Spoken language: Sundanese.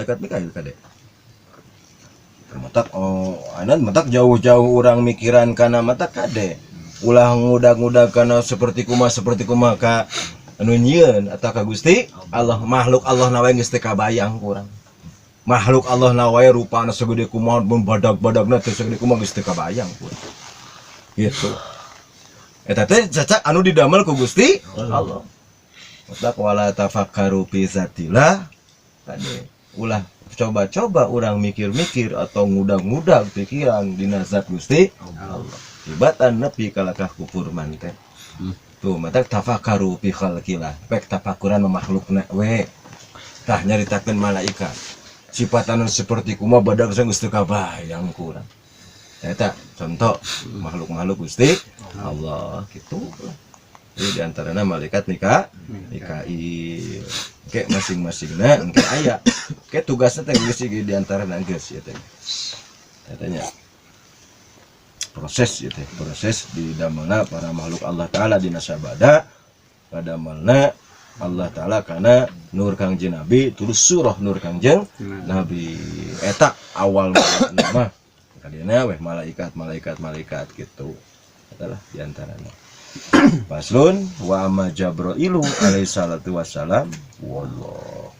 Malaikat Mikail kade. Matak, oh, anan matak jauh-jauh orang mikiran kana, matak kade ulah ngudag-ngudag kana seperti kumaha ka anu nyieun atau ka Gusti Allah. Makhluk Allah na wae geus teu kabayang ku urang. Makhluk Allah na wae rupana segede kumaha, mun badag-badagna teh segede kumaha, geus teu kabayang ku urang gitu. Eta teh cacak anu didamel ku Gusti Allah. Matak wala tafakkaru fi zatillah, kade ulah coba-coba orang mikir-mikir atau ngudag-ngudag pikiran dina zat Gusti Allah. Tibatan nepi kalakah kufur manten. Tuh, matak tafakkaru fi khalqillah. Pek tafakuran makhlukna we. Tah, nyaritakeun malaikat. Sifat anu seperti kumaha, badag geus teu kabayang ku urang. Eta contoh makhluk-makhluk Gusti Allah gitu. Jadi di antaranya malaikat Mikail. Oke, masing-masingna engke aya. Oke, tugasnya teh geus di antarana geus ya teh. Katanya proses ya teh, proses di damelna para makhluk Allah Taala dina sabada padamelna Allah Taala karena nur Kangjeng Nabi, terus surah nur Kangjeng Nabi eta awal mulana mah kadieu weh malaikat malaikat malaikat gitu. Adalah di antaranya. Faslun wa amma Jabrailu alaihi salatu wassalam wallahu